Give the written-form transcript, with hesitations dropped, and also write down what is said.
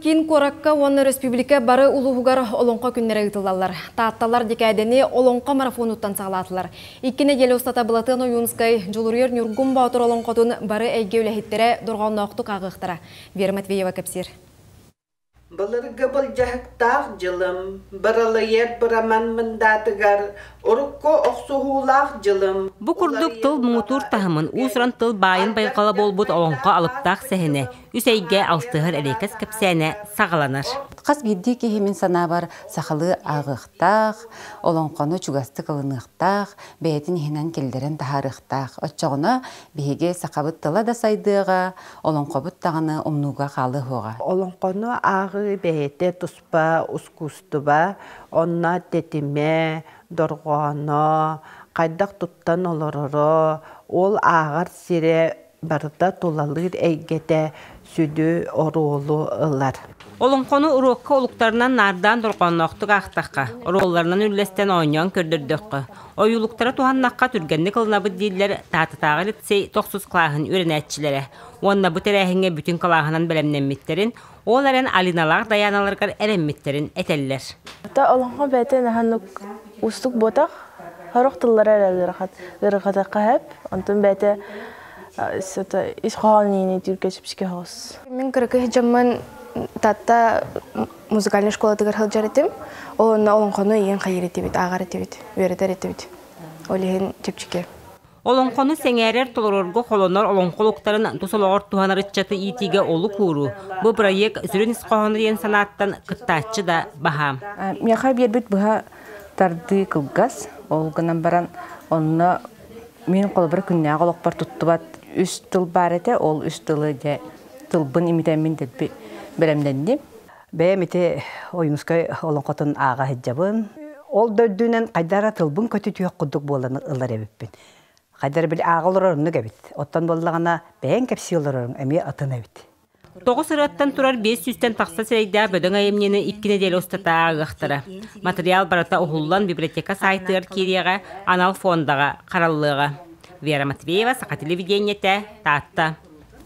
киин куоракка уонна өрөспүүбүлүкэ бары улууһугар Олоҥхо күннэрэ ыытыллаллар. Таатталар декадэни Олоҥхо марафонуттан саҕалаатылар. Икки нэдиэлэ устата Былатыан Ойуунскай Дьулуруйар Ньургун Боотур олоҥхотун бары эйгэ үлэһиттэрэ дорҕоонноохтук ааҕыахтара. Вера Матвеева кэпсиир. Былыргы былдьаһыктаах дьылым, быралыйар быраман мындаатыгар, урукку охсуһуулаах дьылым Бу курдук тыл муҥутуур таһымын, уус-уран тыл баайын байҕала буолбут олоҥхо алыптаах сэһэнэ, үс эйгэ алтыһар эриэкэс кэпсээнэ саҕаланар. Хас биирдии киһи мин санаабар сахалыы ааҕыахтаах, олоҥхону чугастык ылыныахтаах, бэйэтин иһинэн киллэрэн таһаарыахтаах. Оччоҕуна биһиги сахабыт тыла да сайдыаҕа, олоҥхобут даҕаны умнууга хаалыа суоҕа. Олоҥхону ааҕыы бэйэтэ туспа ускуустуба, онно тэтимэ, дорҕооно, хайдах туттан олороро, ол ааҕар сирэ барыта тулалыыр эйгэтэ сүдү оруолу ылар. Олоҥхону уруокка олуктарынан наардаан дорҕоонноохтук аахтахха, оруолларынан үллэстэн оонньоон көрдөрдөххө, ойуулуктара туһаннахха түргэнник ылынабыт дииллэр Таататааҕы лицей тохсус кылааһын үөрэнээччилэрэ. Уонна бу тэрээһиҥҥэ бүтүн кылааһынан бэлэмнэммиттэрин, ол эрэн Алиналаах Дайааналарыгар эрэммиттэрин этэллэр. Олоҥхо бэйэтэ наһаа уустук буотах, сорох тыллара эрэ ыарырҕатахха сөп, онтон бэйэтэ ис хоһоон иинэ чэпчэки соҕус. Мин кыракый дьоммун Татта музыкальнай школатыгар сылдьар этим. Ол онно олоҥхону ийэн хайыр этибит, ааҕар этибит, үөрэтэр этибит. Ол иһин чэпчэки. Олоҥхону сэҥээрэр толорорго холонор олоҥхолуктарын тус олоҕор туһанар ыччаты иитиигэ олук ууруу, бу бырайыак сүрүн ис хоһооно диэн санааттан кыттааччы да баһаам. Миэхэ биэрбит быһа тардыы кылгас, ол гынан баран онно мин холобура күннээҕи олохпор туттубат үс тыл баар этэ, ол үс тылы дьэ тылбын имитэммин дэлби бэлэмнэнним. Бэйэм ити Ойуунускай олоҥхотун ааҕа сылдьабын. Ол да үрдүнэн хайда эрэ тылбын көтүтүөх курдук буолан ылар эбиппин. Хайда эрэ били ааҕа олорор оннук эбит. Оттон буоллаҕына бэйэҥ кэпсии олороруҥ эмиэ атын эбит. Тоҕус ырыаттан турар биэс сүүстэн тахса сирэйдээх бөдөҥ айымньыны икки нэдиэлэ устата ааҕыахтара. Материал барыта уһуллан библиотека сайтыгар киириэҕэ, анал фондаҕа хараллыаҕа. Вера Матвеева, Саха телевидениетэ, Таатта.